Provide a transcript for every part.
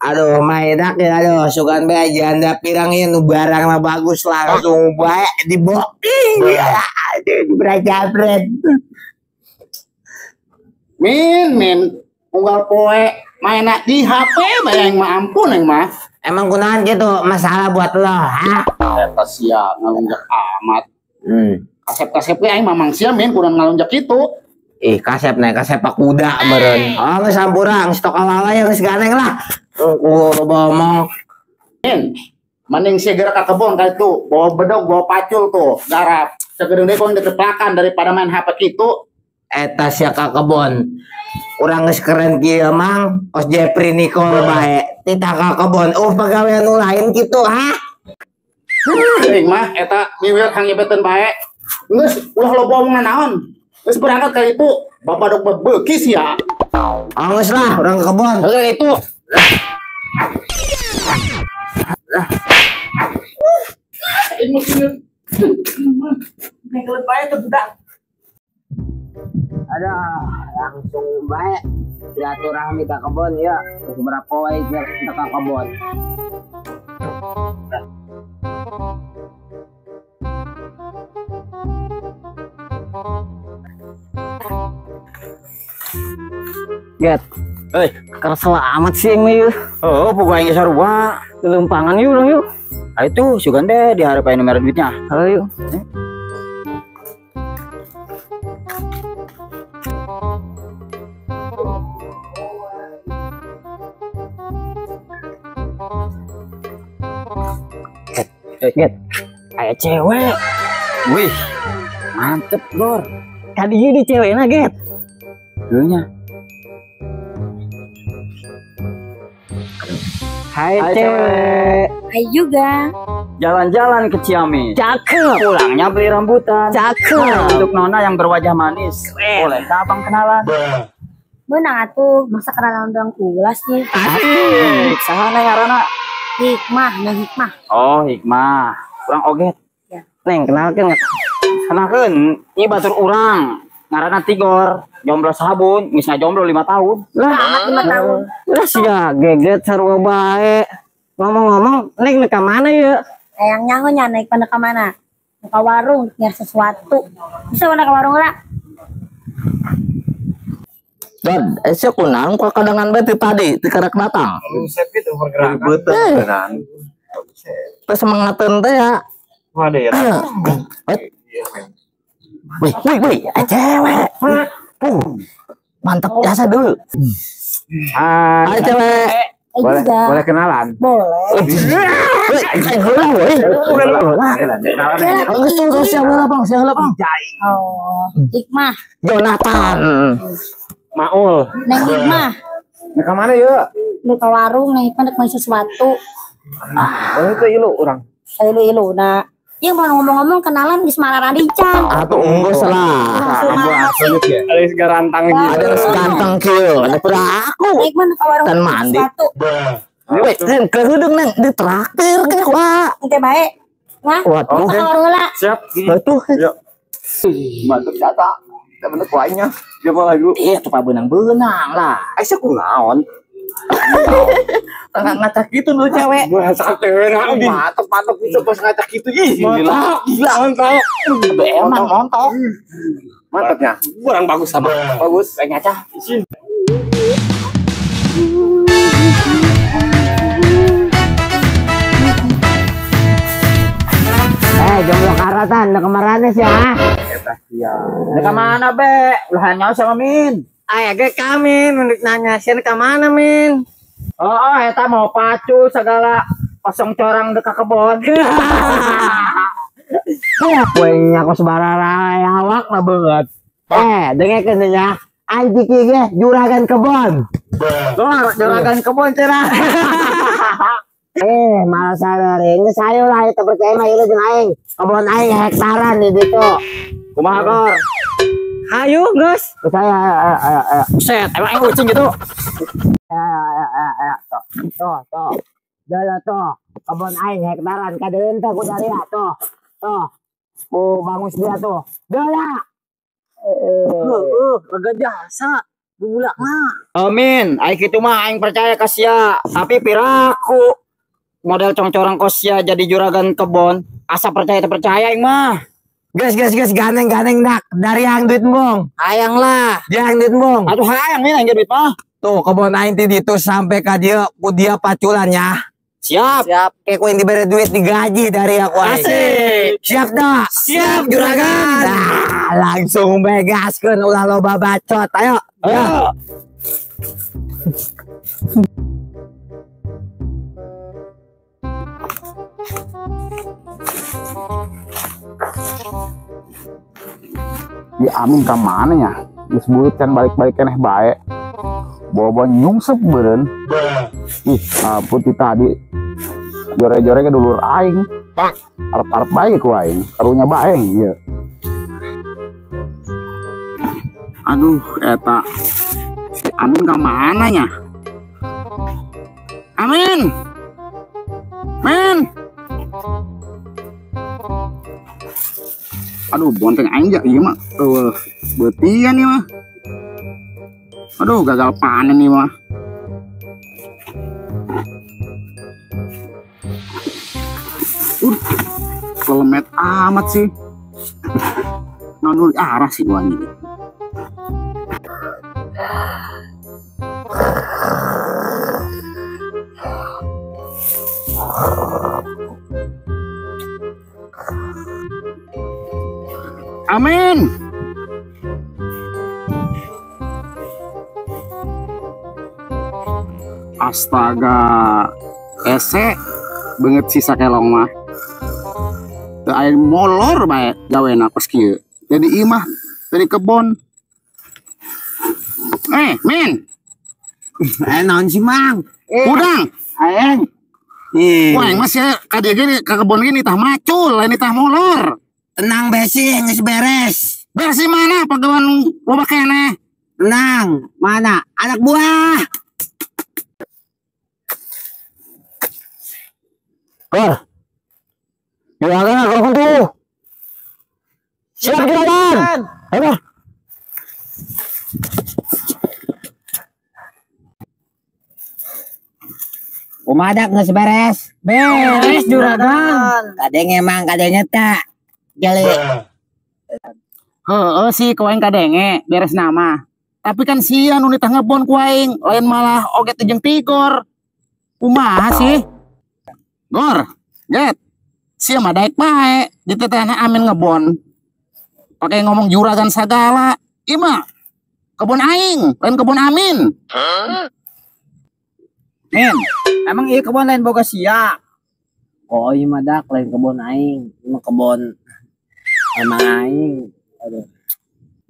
Aduh, maedak ya, aduh, sugan bae janda pirang ieu nu barang mah bagus langsung bae diboking. Ya, aduh, berajabret. Min, min, unggal poe main di HP bae aing mah, ampun aing mah. Emang kunaon gitu masalah buat lo, ha? Eta sia ngalunjak amat. Kasep-kasep ge aing mah mangsia min kurang ngalunjak kitu. Ih, kasep naik kasep pak kuda meureun. Oh, geus hampura, geus tok awal ya geus ganeng lah. Ku loba omong. Min, mending sia gerak ka kebon ka itu, bawa bedog, bawa pacul tuh, garap. Sagedeung deui kong diteplakan daripada main HP kitu. Eta sia ka kebon. Urang geus keren kieu mang, kos Jepri Nicole bae. Titah ka kebon, pagawean nu lain kitu, ha? Aing mah eta miwir kang nyebeteun bae. Geus ulah loba omongan naon. Geus berangkat ka itu, bapak dok bebeuki sia. Oh, geus lah, urang ke kebon. Heuh itu. Ngekelet bae tuh budak. Ada langsung baik silaturahmi ke kebon ya. Terus berapa wae ke kebon. Get. Hei, kesel amat sih ini yuk. Oh, pokoknya sarua. Lempangan yuk dong yuk. Ah itu sugan deh diharapin nomor duitnya. Ayo. Get. Kayak cewek. Wih, mantep Gor. Tadi di ceweknya Get. Dulunya. Hai cewek. Hai juga. Jalan-jalan ke Ciamis. Cakep. Pulangnya beli rambutan. Cakep. Untuk nona yang berwajah manis. Boleh abang kenalan? Menang atuh, masa kenalan doang ulas nih. Asik. Saha neng ngaranna? Hikmah, neng Hikmah. Oh, Hikmah. Urang oget. Ya. Neng, kenalkeun nggak? Kenalkeun, ieu batur urang. Ngaranna Tigor, jomblo sabun, geus jomblo 5 tahun. Lah, amat 5 tahun. Lah sia geget sarua bae. Ngomong-ngomong, neng ka mana ya? Hayang nyaho nya naik pada ka mana? Ka warung nyari sesuatu. Bisa mana ka warung lah? Dan, sia kunaon ku kadangan bae ti tadi, ti karek datang. Buset gitu pergerakan. Teh semangateun teh ya. Waduh ya. Wih, wih, wih, cewek. Mantap jasa dulu. Hai cewek. Boleh, boleh kenalan? Boleh. Oh, Hikmah. Jonathan. Maul. Neng Hikmah. Nek ka mana yuk? Nek ka warung, Neng Hikmah nek mau sesuatu. Boleh tuh ilu urang. Ilu-ilu nah. Yang mau ngomong-ngomong kenalan di Semarang Rican. Atau enggak salah. Ada segarantang gitu. Ada seganteng kieu. Ada aku. Tan mandi. Weh, kerudung neng ditraktir ke wah. Oke baik. Wah. Waduh. Siap. Betul. Yuk. Mantap jata. Da bener kuainya. Dia mau lagu. Tuh pak benang-benang lah. Aisyah kunaon. Tengah ngacak gitu dulu cewek. Masa cewek naon di. Mantep-mantep gitu pas ngacak gitu. Ih, gila. Gila mantap. Emang montok. Mantapnya. Kurang bagus sama. Bagus, kayak ngacak. Jomblo karatan, udah kemana sih ah? Eta sia. Udah kemana be? Ulah nyawa sama Min. Ay, agak kami menurut nanya sih ke mana Min? Oh, eta mau pacu segala kosong corang dekat kebon. Kuenya aku sebarang awak lah banget. Dengarkan ya. Anjing ge juragan kebon. Lor, juragan kebon cerah. Malah sadar ini saya lah itu percaya mah ieu jeung aing. Kebon aing hektaran di ditu. Kumaha Gor? Hayu, geus. Saya ayo ayo. Buset, emang aing ucing gitu. Ayo tuh. Tuh, tuh. Jalan tuh. Kebon aing hektaran kadeun teh ku daria tuh. Tuh. Ku bangus dia tuh. Dela. Lega jasa. Bulakna. Amin, ai kitu mah aing percaya ka sia, tapi piraku model congcorang kos sia jadi juragan kebon, asa percaya teu percaya aing mah. Gas gas gas ganeng-ganeng dak dari yang duit embong. Hayang lah. Yang duit embong. Atuh hayang min aing duit mah. Tuh kebon aing ti ditu sampai ka dieu ku dia paculan ya. Siap. Siap. Kayak ku yang diberi duit digaji dari aku aing. Asik. Siap dak? Siap juragan. Nah, langsung begaskeun ulah loba bacot. Ayo. Ayo. Ya Amin ka mana nya? Geus burit kan balik-balik keneh bae. Bawa-bawa nyungsep beureun. Ih, ampun ti tadi. Jore-jore ke dulur aing. Arep-arep bae ku aing, karunya bae ieu. Aduh, eta. Si Amin ka mana nya? Amin. Men. Aduh, bonteng aing ja ieu mah. Eueuh, beutian ieu mah. Aduh, gagal panen ieu mah. Kelemet amat sih. Nonul arah sih gua ini. Amin. Astaga, ese banget sisa kelong mah. Teu aya molor bae gawena pas kieu. Jadi imah dari kebon. Min. Naon sih, Mang? Udang. Aing. Wah, aing mah sia ka dieu ge ka kebon ge nitah macul, lain nitah molor. Tenang besi, geus beres. Beres mana pagawean loba keneh? Tenang, mana anak buah? Gor. Juragan aku tuh. Siap juragan. Ayo. Kumadak geus beres. Beres juragan. Kadenge emang kadenge tak. Jali. Heeh sih ku aing kadenge beres nama. Tapi kan sia nu nitah ngebon ku aing, lain malah oge teh jeung tigor. Kumaha sih? Gor, get. Sia mah daek bae ditetehna Amin ngebon. Pakai ngomong juragan sagala. Ieu mah kebon aing, lain kebon Amin. Min, emang ieu kebon lain boga sia? Oh ieu mah dak lain kebon aing, ieu mah kebon emang aing. Aduh.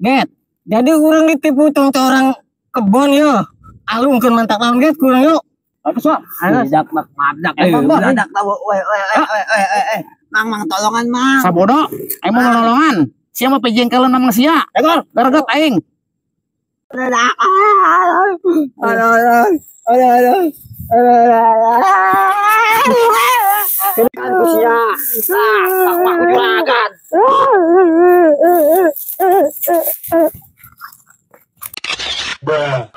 Get, jadi urang ditipu orang kebon yo. Alungkeun mantak lawan get kurang yo. Bagus, Pak. Dak mak madak. Dak tahu. Weh weh weh weh. Mang mang tolongan mang. Sabodo, aing mau nolongan. Sia mah pejengkelan mang sia. Gor, gareget aing. Aduh aduh aduh aduh. Kan ku sia. Ah, pak juragan. Bruh.